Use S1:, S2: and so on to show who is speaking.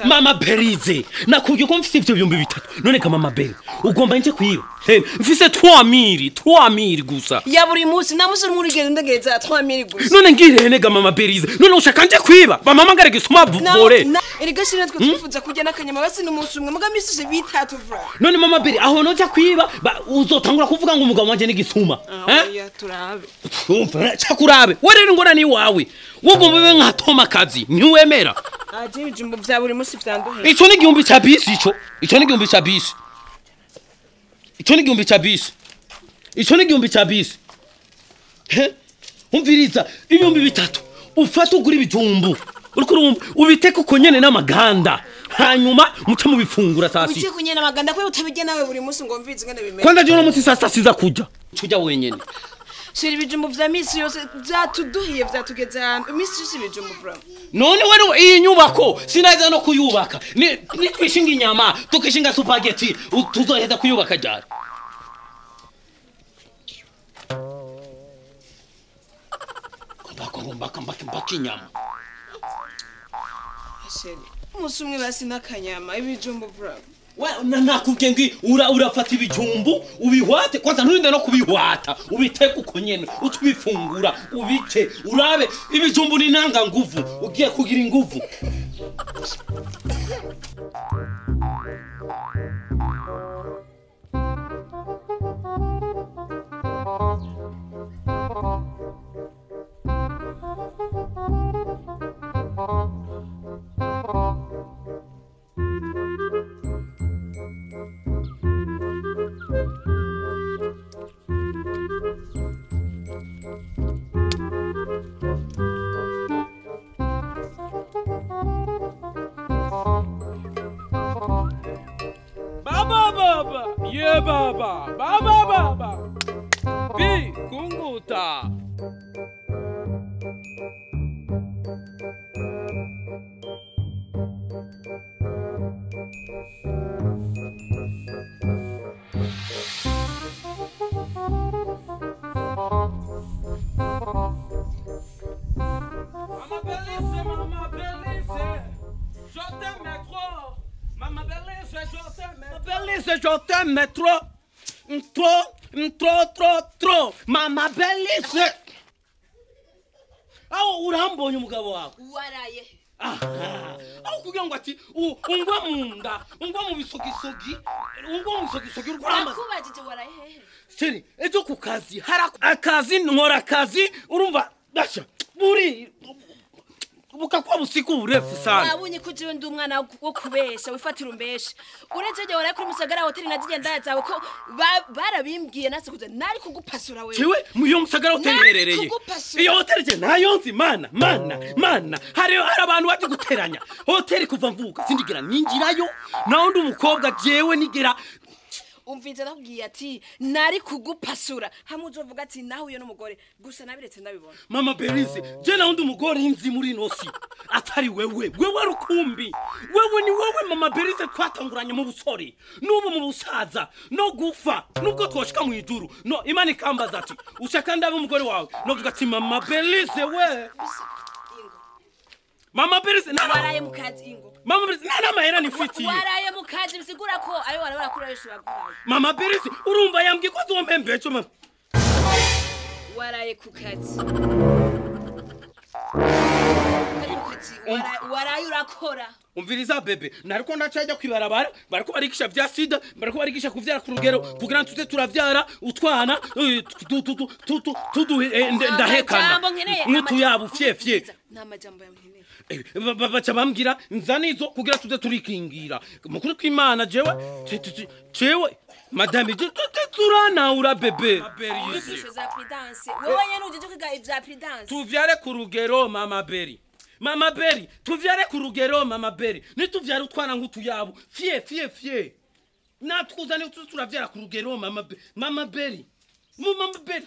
S1: Mama Berize nakubwiye ko mfise ivyo 3000 none ka mama Beri ugomba nje kwiba mfise 3000 gusa
S2: ya buri munsi namusi muri ndageza 3000 gusa
S1: none ngire nega mama Berize none ushaka nje kwiba mama ngare gisuma vore
S2: erega shira twe twifuza kurya nakanyama basi n'umunsi umwe muga misi bitatu vra
S1: none mama Beri aho noja kwiba uzotangura kuvuga ngo umugabo wanje n'igisuma
S2: eh turabe
S1: umva cakurabe we rero ngora ni wawe wugomba ube nka Toma kazi ntiwemera
S2: aje ibijumbo vya buri munsi vyanduhe
S1: ico ni igihumbi ca bisi ico ni igihumbi ca bisi ico ni igihumbi ca bisi ico ni igihumbi ca bisi umviriza 3000 ufata ugura ibijumbu uriko urumva ubiteka uko nyene n'amaganda hanyuma muce mubifungura saa sita
S2: ubiteka unyene n'amaganda ko utabirya nawe buri munsi ngo mvize ngene bimeze
S1: kwanda je uno munsi saa sita siza kuja cuja wenyene
S2: shira ibijumbu vya misi yose vyatuduhiye vyatugeze ahantu imisi yose ibijumbu bro
S1: none wewe iyi nyubako sinaza no kuyubaka ni twishinga inyama tukishinga spaghetti tuzoheza kuyubaka ryari mbaka inyama
S2: sheri umunsi umwe basi n'akanyama ibijumbu bro
S1: nakubwiye ngo urafata ibijumbu ubihwate kwanza nturinde no kubihwata ubiteke uko nyene utubifungura ubice urabe ibijumbu ni nanga nguvu ugiye kugira inguvu
S3: Baba, baba, baba. Bi kunguta. Mama Belize, je t'aime trop. Mama Belize, je t'aime. Mama Belize, je t'aime trop. Trop, trop, trop, trop. Mama Belize. Aho urambonye umugabo wawe.
S2: Waraye.
S1: Aho kugira ngo ati ungwa munda, ungwa mu bisogisogi, ungwa mu bisogisogi urwamaze.
S2: Nakubajije waraye hehe?
S1: Chéri, ejo ku kazi hari akazi nkora akazi urumva dasha buri bukakuwa busiku burefu sana.
S2: Wabonye ko jewe ndi umwana wo kubesha wifatira umbesha. Uretse je waraye kuri Musagara Hotel nazigenda zawe ko barabimbwiye nase kuza nari kugupasura wewe.
S1: Jewe muyo Musagara Hotel iherereye. Iyo hotel je nayo nzi mana mana mana hari abantu baje guteranya. Hotel kuva mvuka sindigira ninjirayo naho ndi umukobwa jewe nigira
S2: umvinze nakubwiye ati nari kugupasura hamwe uzovuga ati nahuye n'umugore gusa nabiretse ndabibona.
S1: Mama Berize je naho ndi umugore nzi muri nosi atari wewe wewe rukumbi wewe ni wewe Mama Berize twatanguranye mu busore n'ubu mu busaza no gufa nubwo twoshika mu ijuru no Imana ikambaza ati ushaka ndabe umugore wawe novuga ati Mama Berize we Mama Berize
S2: waraye mu kazi ingo
S1: Mama Berize nana mahera nifitiye
S2: waraye mu kazi bisigura ko ayo warabara kuri ayo baguhaye
S1: Mama Berize urumva yambwiye ko azompembecho mama
S2: waraye ku kazi waraye urakora
S1: umviriza bebe nariko ndacajya kwibarabara bariko barikisha vya sida bariko barikisha kuvyara ku rugero kugira tuze turavyara utwana ndahekana n'utuyabu fye fye
S2: n'amajambo yamkeneye
S1: baca bambwira nzanizo kugira tuze turikingira mukuru kw'Imana jewe jewe madame turanaura bebe
S2: wewe nyene uje kwiga ivya prudence
S1: tuvyare ku rugero Mama Beri Mama Beri tuvyare ku rugero Mama Beri nituvyare utwana nk'utuyabo fye fye fye natwuzane turavyara ku rugero Mama Beri Mama Beri Mama Beri